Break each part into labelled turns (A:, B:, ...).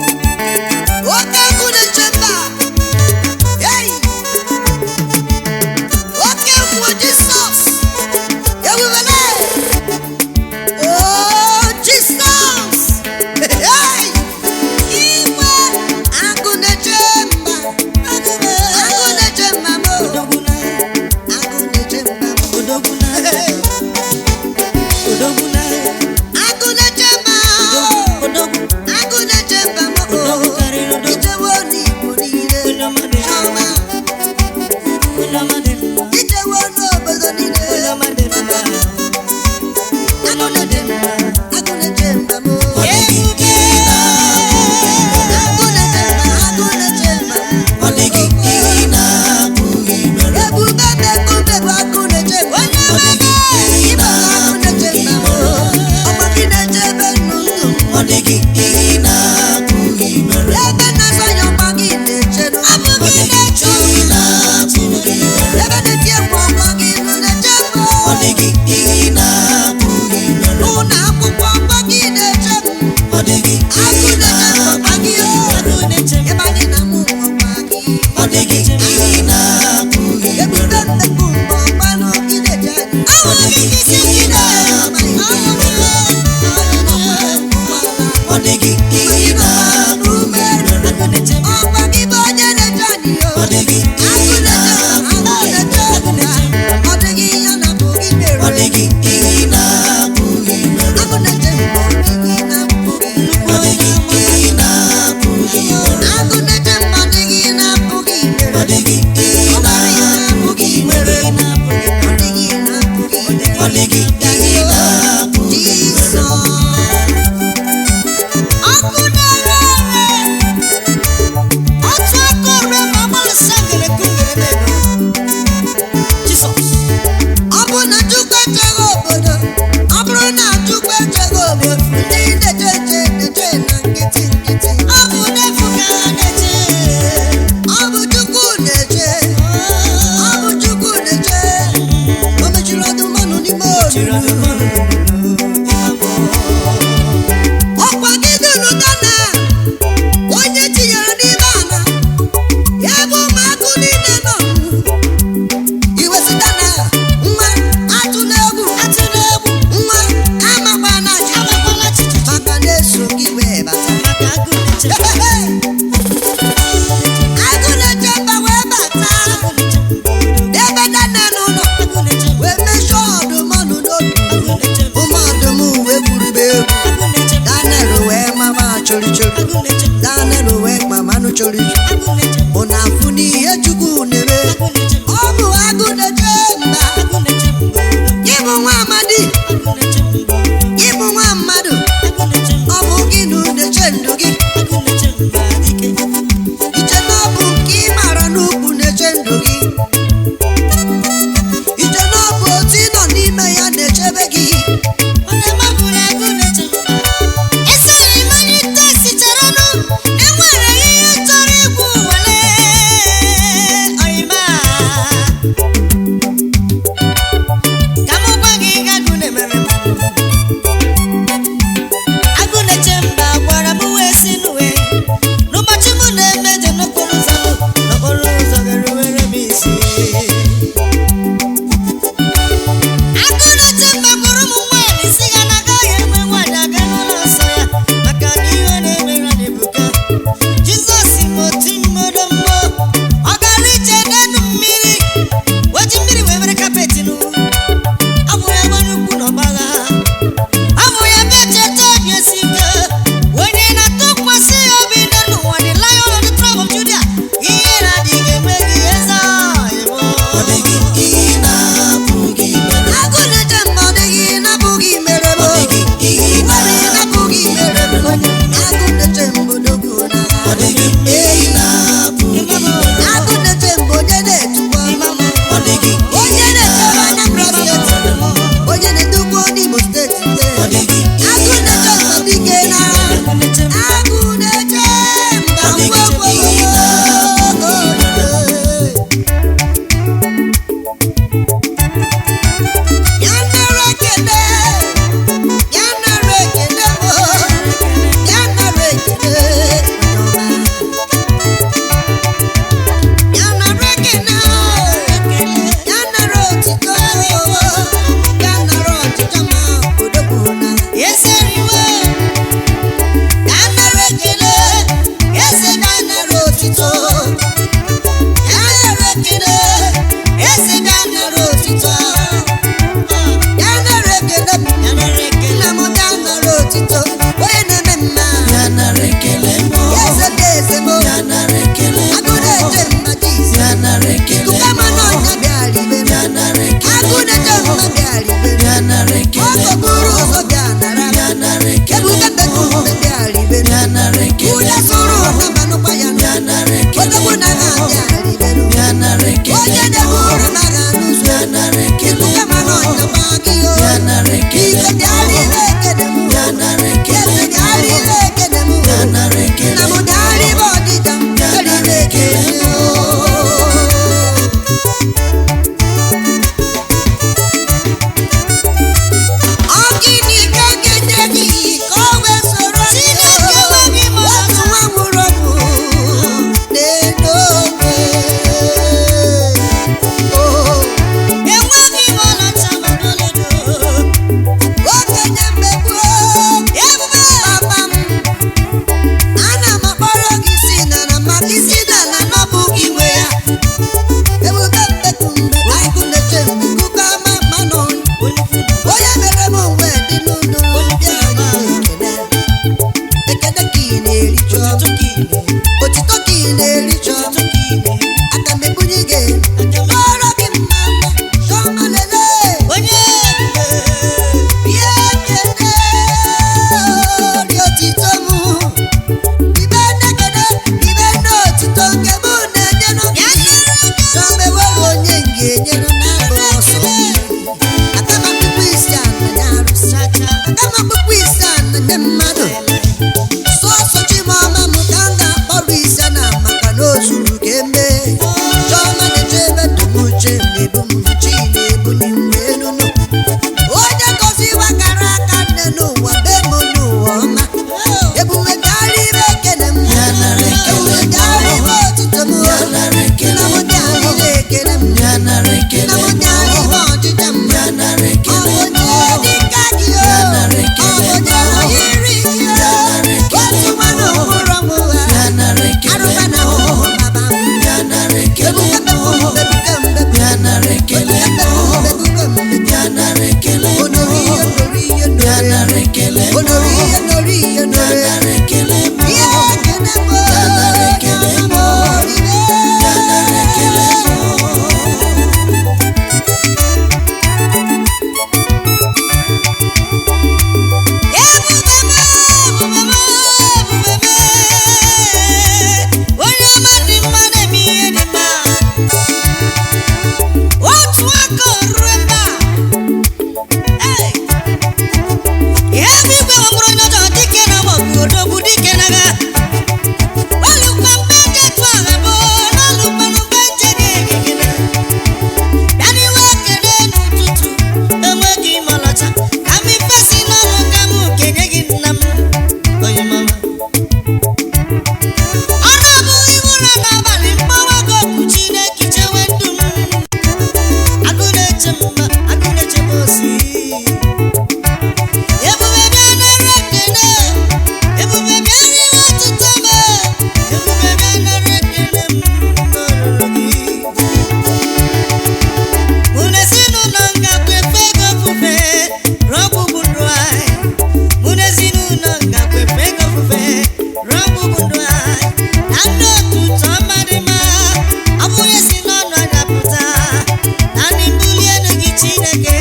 A: Oke egwu na-eche mba. Hey! Oke mmụọ Jisọs. Ewubele. Oh, Jisọs. Hey! Igwe agụ na-eche mba. Agụ na-eche mba m. Agụ na-eche mba m. Hey! Agụ na-eche mba. Agụ na-eche mba m. Ijewo n'Igbo niile. Chiọma. Ijewo n'obodo niile. Agụ na-eche mba. Agụ na-eche mba m.
B: Ọ dịghị ihe
A: Agụ na-eche mba. Agụ na-eche mba m.
B: Ọ dịghị ihe ị na-apụghị imere.
A: Ebube mekube bụ agụ na-eche mba.
B: Ọ dịghị ihe ị
A: Ịbụ agụ na-eche
B: na-apụghị
A: mba m.
B: imere.
A: Ọkwa gị na-echebe ndụ m.
B: Ọ dịghị ihe ị na-apụghị imere.
A: Ebe na-asọ ya ọkwa gị na-eche ndụ.
B: Ọ dịghị ihe ị na-apụghị imere.
A: Ebe na-eti egwu ọkwa gị na-eche ndụ.
B: Ọ dịghị ihe ị na-apụghị imere.
A: Ụlọ akwụkwọ ọkwa gị na-eche m.
B: Ọ dịghị ihe
A: Agụ
B: ị
A: na-eche mba ọkwa gị
B: na-apụghị
A: o.
B: imere.
A: Ebe anyị na-amụ ọkwa gị.
B: Ọ dịghị ihe ị na-apụghị
A: Ebube
B: imere.
A: mmekpu mgbe ọkwa n'oge na-eche anyị.
B: Ọ dịghị ihe ị na-apụghị imere. Ọ dịghị ihe ị na-apụghị imere.
A: Ọkwa gị bụ onye na-eche anyị o.
B: Ọ dịghị ihe
A: Agụ
B: ị
A: na-eche mba, agụ
B: na-apụghị
A: na-eche mba. Ọ dịghị ihe na-apụghị imere.
B: Ọ dịghị ihe ị na-apụghị imere.
A: Agụ na-eche mba, ọ dịghị ihe na-apụghị
B: Ọ
A: imere.
B: dịghị ihe ị na-apụghị imere.
A: Agụ na-eche mba, ọ dịghị ihe na-apụghị imere.
B: Ọ dịghị ihe ị
A: Ọ nwere ihe na-apụghị
B: na-apụghị
A: imere.
B: imere.
A: Ọ dịghị ihe na-apụghị imere.
B: Ọ dịghị ihe ị na-apụghị imere.
A: Jizọs.
C: Ọkụ na-ere ere, otu aka ore ma agbalịsịa ngere kungere mebe. Jisọs.
A: Ọ bụ na Chukwu echeghị obodo, ọ bụrụ na Chukwu echeghị obodo, ndị na-eche eche na-eche na nkịtị nkịtị.
C: Ọ bụ n'efu ka ha na-eche.
A: Ọ bụ Chukwu na-eche, ọ bụ Chukwu na-eche. O mechiri ọdụm ọnụ n'ime olulu. Ọkwa gị dunu Dana, onye tinyere n'ime ala, ebe ụmụakụ niile nọ. Iwe sị Dana, nwa atụla egwu,
C: Atụla egwu,
A: nwa amakwana jijiji,
C: amakwala jijiji,
A: maka na-eso gị wee bata.
C: maka agụ na-eche.
A: Agụ na-eche mba wee bata,
C: Agụ na-eche mba,
A: ebe Dana n'ụlọ,
C: agụ na-eche mba,
A: wee mechie ọdụm ọnụ n'obi.
C: agụ na-eche mba,
A: Ụmụ ọdụm wee gwurube egwu.
C: agụ na-eche mba,
A: Daniel wee mama chori chori.
C: agụ na-eche mba,
A: Daniel wee mamanụ chori chori.
C: agụ na-eche mba,
A: Ọ na-afụ n'ihe Chukwu na-eme.
C: agụ na-eche mba,
A: Ọ bụ agụ na-eche mba.
C: agụ na-eche mba,
A: Ịbụ nwa amadi,
C: agụ na-eche mba,
A: ịbụ nwa mmadụ.
C: agụ na-eche mba,
A: Ọ bụ gị na na-eche ndụ gị.
C: agụ na-eche mba dike.
A: Iche na ọ bụ nke ị mara n'ukwu na-eche ndụ gị. Iche na ọ bụ otu ị nọ n'ime ya na-echebe gị.
C: Onye mabụrụ agụ na-eche mba. Esoghị m onye tesi cherenụ, enwere ihe chọrọ igwu
A: dị n'ụlọ bịa ekene. Ekene ka ị na-eri chọọ, otito ka ị na-eri chọọ. Aka m ebunye gị, kpọrọ gị mma mma, chọọ lele.
C: Onye
A: Bịa ekene, rie otito m. Ibe nnekene, ibe nne otito nke mụ na-enyenụ gị. Chọọ m enweghị onye m ga-enyenụ n'abụ ọsọ gị. Aka m akpụkpọ isi ala nye arụsị. Aka m akpụkpọ isi ala nye mmadụ. Sọsọ Chimama m ka m ga-akpọrọ isi na maka na o zuru ka eme. Chiọma na-eche ebe ndụ m uche na-ebu m chi na-ebuli m elu nụ. Onye goziwa kara aka nne n'ụwa mee m n'ụwa ọma. Ebube bịara ibe ekele m.
B: Ya nara ekele
A: Ebube bịara ibe otito m.
B: Ya nara ekele
A: Nna m bịara ibe ekele m.
B: Ya nara
A: Nna
B: ekele
A: m bịara ibe ọchịcha m.
B: Ya nara
A: Ọ
B: ekele
A: bụ onye dịka gị o.
B: Ya nara
A: Ọ
B: ekele
A: bụ onye yiri gị o.
B: Ya nara ekele
A: Otu nwa na ụhụrụ m ụgha.
B: Ya nara ekele
A: Arụba na ahụhụ baba m.
B: Ya nara ekele
A: Ebuka m, ebuka m,
B: Ya nara ekele
A: ebuka m, ebuka m.
B: Ya nara ekele
A: Onori ihe, onori ihe,
B: Ya
A: onori.
B: nara ekele
A: Onori ihe, onori ihe,
B: Ya
A: onori.
B: nara ekele
A: Ihe ekene m,
B: Ya nara ekele
A: na m oribe.
B: Ya nara ekele
C: Ebube m, ebube m, ebube m, onye ọma dị mma na-eme ihe dị mma. Otu aka orue mba. Ee. Ebe igwe nwekwara onye ọjọọ dike na maọbụ odogwu dike n'agha. Olukwa mgbe nje tụ agha bụ n'olukwanụ mgbe nje ga-egigide. Bịa n'iwe ekele n'ụtụtụ, enweghị m ọlacha. Ka m ifesi n'ọnụ ka m kenye gị nna m, onye mama. Ọ na-abụghị ụra n'abalị mgbawa gị okwu Chineke chewe ndụ m. Agụ na-eche mma, agụ na-eche m osi. Ebube bịa nara ekele, ebube bịa n'iwe ọtụtụ m, ebube bịa nara ekele m n'ọlụlụ gị. Mụ na ezinụlọ m ga-akwa efe ego ofufe ruo ọgwụgwụ ndụ anyị. Mụ na ezinụlọ m ga-akwa efe ego ofufe ruo ọgwụgwụ ndụ anyị. Na ndị otuto ọma dị mma, ọ bụ onye si n'ọnụ anyị apụta. Na ndị mbuli elu gị Chineke,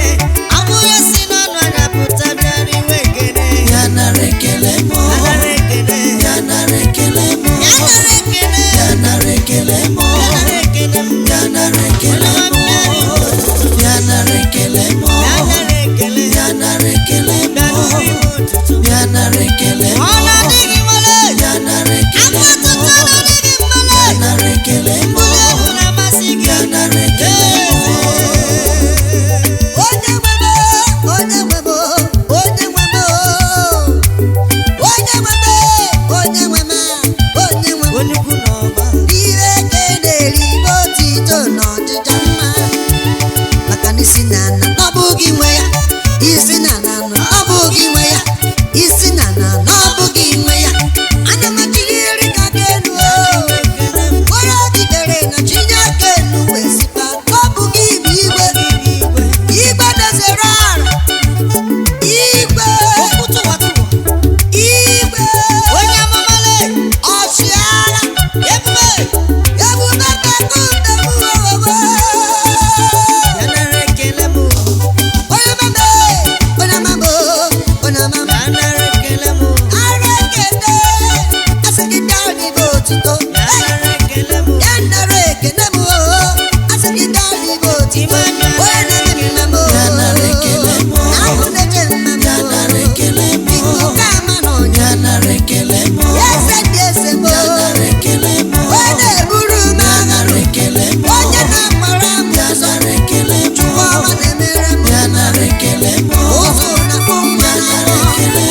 C: ọ bụ onye si n'ọnụ anyị apụta bịara iwe ekele.
B: Ya nara ekele
C: Anara ekele.
B: Ya nara ekele
C: Ya nara ekele.
B: Ya nara ekele
C: Ya nara ekele m.
B: Ya nara ekele
C: Onye ọma bịara iwe otuto.
B: Ya nara ekele
C: Ya nara ekele.
B: Ya nara ekele
C: Bịara iwe otuto.
B: Ya nara ekele
C: Ọ na-adịghị mma
B: Ya nara ekele
C: Afọ ọtụtụ na-adịghị mma
B: Ya nara ekele
C: Mbuli elu na-amasị gị.
B: Ya nara ekele
A: Onye nwe m, onye nwe m, onye nwe m, onye nwe m, onye nwe m, onye nwe m.
C: Onye ukwu na ọma.
A: Ibe ekene eribe otito na ọchịcha mma. Maka na isi na ana na ọ bụghị nwe ya. Isi na ana na ọ bụghị nwe ya. Isi na ana na ọ bụghị nwe ya. Ana m achịrịrị ka aka elu o. Onye jidere na Chineke elu wee sikwa na ọ bụghị bụ igwe. Igwe dozere ala. Igwe.
C: Okwu tụwa tụwa.
A: Igwe.
C: Onye amụma le.
A: Ọchịagha.
C: Ebube.
A: Ebube mekundem
C: Ya nara ekele m.
A: Onye mama, onye mama, onye mama.
C: Ya nara ekele m.
A: Ara ekene, asị gị bịa n'igbe otuto.
C: Ya nara ekele m.
A: Ya nara ekene m o, asị gị bịa n'igbe otuto. Onye na-eme mma m o.
B: Ya nara ekele m o.
A: Ahụ na-eche mma m
B: Ya
A: o.
B: nara ekele m
A: Ikuku ama n'ọnya.
B: Ya nara ekele
A: Eze ndị eze m o.
B: Ya nara ekele
A: Onye na-eburu m
B: Ya
A: agha.
B: nara ekele
A: Onye na-akpara m
B: Ya
A: ụzọ.
B: nara ekele
A: Chukwu ọma na-emere m.
B: Ya nara ekele
A: Ụzụ na-akpụ nwa
B: Ya nara
A: n'afọ.
B: ekele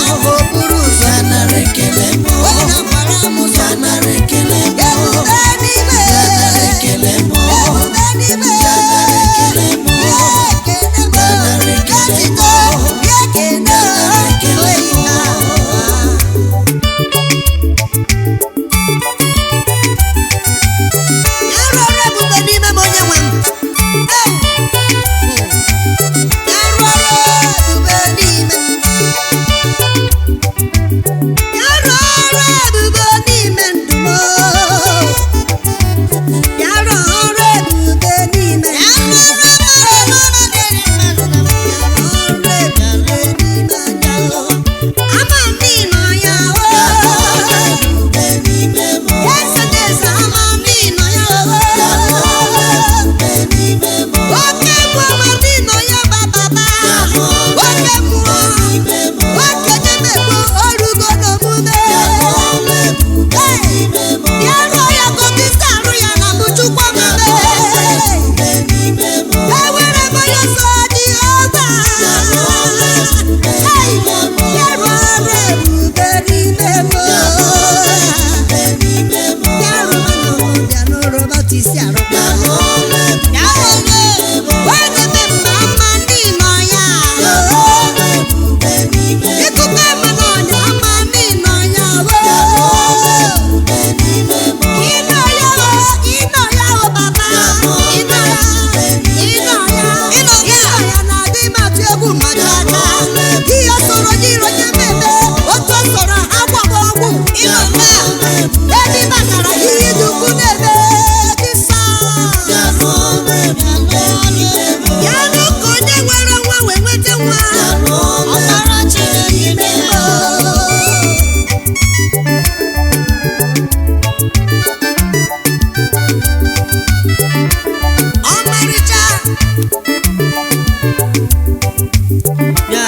A: Ahụ okporo ụzọ.
B: Ya nara ekele
A: Onye na-akwara m ụzọ.
B: Ya nara ekele
A: Ebube n'ime.
B: Ya nara ekele
A: Ebube n'ime.
B: Ya nara ekele
A: Ya ekene m.
B: Ya nara ekele
A: Ya tito. Ya ekene.
B: Ya nara ekele
A: Oyi, ah. Ya rụọ ọrụ ebube n'ime m onye nwe m. Ew. Ya rụọ ọrụ ebube n'ime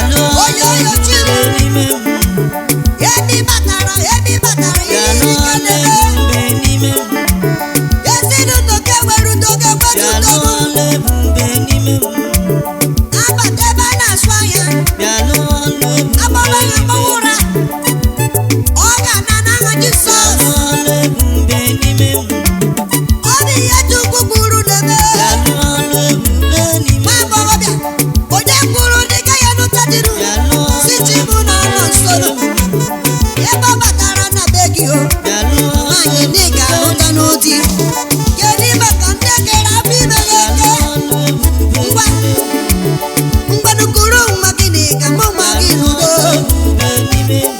C: Bịa lụọ
A: Onye
C: ọlụ
A: oyo chi m.
C: ebube n'ime m.
A: Ebe ị batara, ebe ị batara,
C: Bịa
A: ihe
C: lụọ
A: ike
C: ọlụ
A: na-eme.
C: ebube n'ime m.
A: Ezinụlọ ka enwere udo ga-enwere
C: Bịa
A: udo.
C: lụọ ọlụ ebube n'ime m.
A: Abata ebe a na-asụ ahịa,
C: Bịa lụọ ọlụ ebube
A: agbawa ya
C: n'ime
A: agbawa
C: m.
A: ụra. Ọ ga-ana n'aha
C: Bịa
A: Jisọs.
C: lụọ ọlụ ebube n'ime m.
A: Ọ bụ ihe Chukwu kwuru na-eme.
C: Bịa lụọ ọlụ ebube n'ime
A: Nwa
C: m.
A: agbọghọbịa, onye kwuru na ị gaghị anụta dịrị
C: Bịa lụọ
A: si
C: ọlụ
A: chi mụ na ọ nọ nso nụ. Ebe ọ batara na be gị o,
C: Bịa lụọ ọlụ
A: nwaanyị na ị ga-alụta n'ụdị. Kedu maka ndị kere afọ ime ya
C: Bịa
A: eke?
C: lụọ ọlụ ebube
A: Ngwa, ngwanụ kuru nwa gị na ị ga-amụ nwa gị n'udo.
C: ebube n'ime m.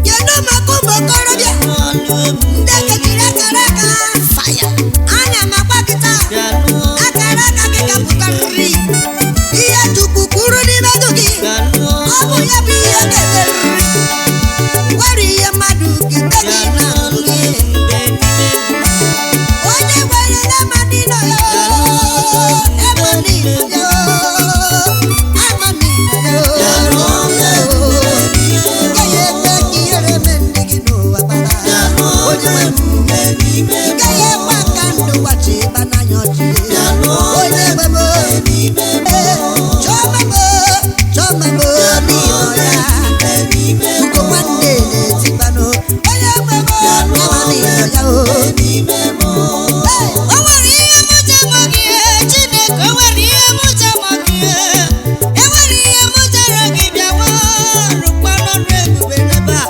A: Kedu maka ụmụ okorobịa
C: Lụọ ọlụ ebube
A: ndị kechiri akara aka?
C: fire.
A: Ana m agwa gị taa,
C: Bịa lụọ
A: akara aka gị ga-apụtarịrị. Ihe Chukwu kwuru n'ime ndụ gị,
C: Bịa lụọ
A: ọ bụ ya bụ ihe ga-emerịrị. Nwere ihe mmadụ ga-eme
C: Bịa
A: gị
C: lụọ
A: na ndụ
C: ọlụ
A: gị.
C: ebube n'ime m.
A: Onye nwere ama n'ịnọ ya, ama n'ịnọ ya, ama n'ịnọ ya. Ị gaghị ekwe ka ihere mee nne gị n'ụwa gbara. Onye nwe m, ị gaghị ekwe ka ndụ gbachi ịba n'anya ọchị. Onye nwe m, ee, chọma m, chọma m n'ịnọ ya. Ugo nwanne na-etikwanụ. Onye nwe m, ama n'ịnọ ya o. Hey!
C: O nwere ihe mụta mọ gị, Chineke, o nwere ihe mụta mọ gị. E nwere ihe mụtara gị bịawa rụkwa n'ọrụ ebube n'ebe a.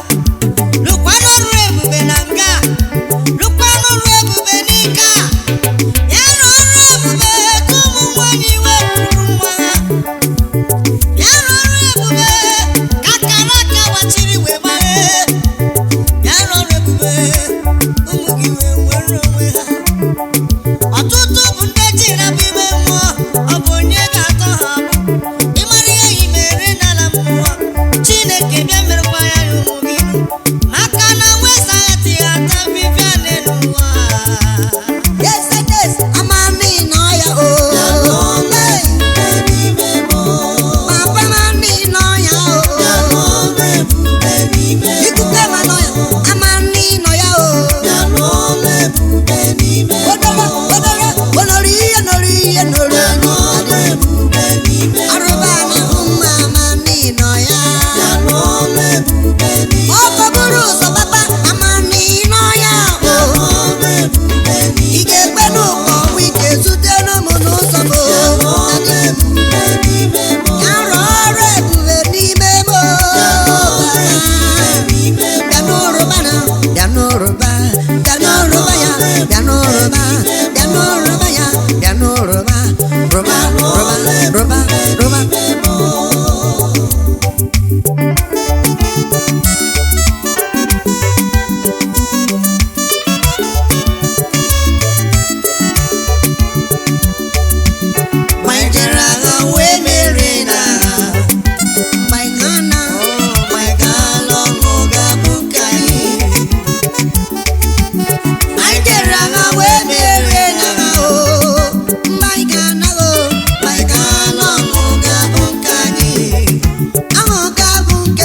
C: Rụkwa n'ọrụ ebube na nga. Rụkwa n'ọrụ ebube n'ike a. Ya rụọ ọrụ ebube ka ụmụ nwanyị wee bụrụ nwa ha. Ya rụọ ọrụ ebube ka akara aka gbachiri wee gbaghee. Ya rụọ ọrụ ebube ụmụ gị wee nwere onwe ha. Ọtụtụ bụ ndị chiri abụ ime mmụọ, ọ bụ onye ga-atọ ha agbụ. Ịmara ihe i mere n'ala mmụọ, Chineke bịa merekwa ya ya ụmụ gị nụ. Maka na nwesa tighi ata fifia n'elu ụwa.
A: Yes, yes, amami no ya o. Hey, papa mami no ya o. Ikuku ama no ya, amami no ya o. Odoro, odoro, onori ihe, nori ihe, nori enyi. Arụba na ụmụ amami no ya. Ọkọ buru ụzọ papa amami no ya o. Ị ga-ekpe n'ụkọ ọnwụ ike zute n'ụmụ n'ụzọ m o. Ya rụọ ọrụ ebube n'ime m o. Bịa n'ụrụba na, bịa n'ụrụba, bịa n'ụrụba ya, bịa n'ụrụba, bịa n'ụrụba ya, bịa n'ụrụba, rụba, rụba, rụba, rụba.
C: Ma ị jere agha wee merie n'agha.
A: Mgbe ị ga-ana,
C: Ma ị gaala ọṅụ ga-abụ nke anyị.
A: anyị jere agha wee merie n'agha o. Mgbe anyị ga-ana o,
C: Ma ị gaala ọṅụ ga-abụ nke anyị.
A: ahụ ga-abụ nke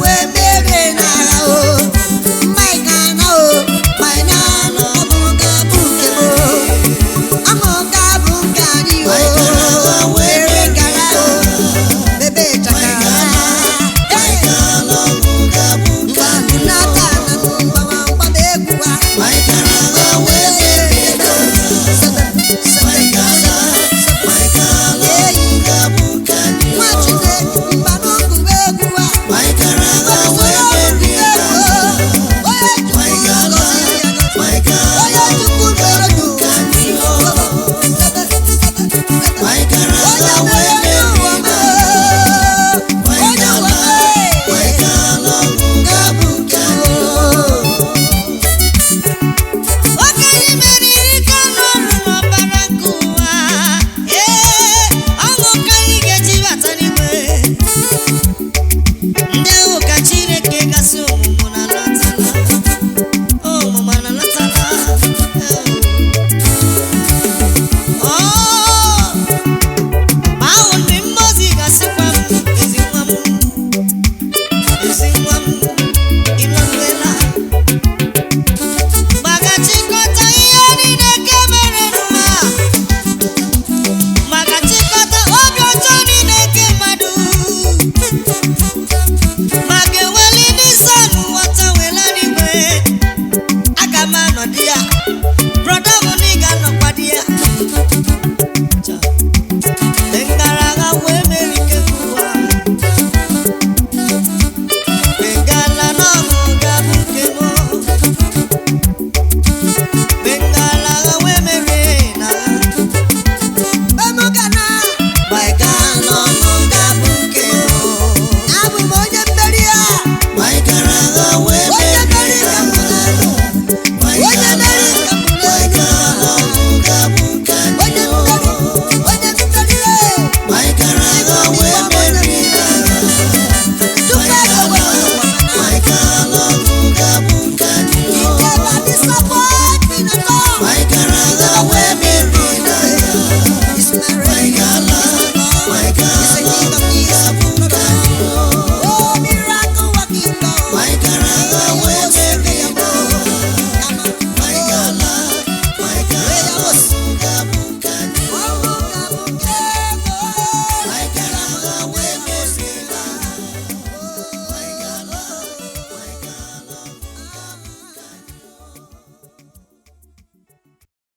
A: wee merie n'agha o. Mike ana o, mine ana, ọ bụ ga-abụ nke m o. Ama ọ ga-abụ nke anyị o. Were gara o, bebe chakara. Hey! Mgbanaka na mgbawa mgbaba egwu a. Nwa Chineke, mgbanụgụ egwu a.
C: Okenye meriri ka n'ọrụ n'ọbara nke ụwa. Ee, ọṅụ ka anyị ga-eji bata n'igwe. Ndị ahụ ka Chineke gasị ọmụmụ na latala. Ọmụmụ na latala. Ọ, ma ahụ ndị mmụọ ozi gasịkwa m, ezi nwa m, ezi nwa m.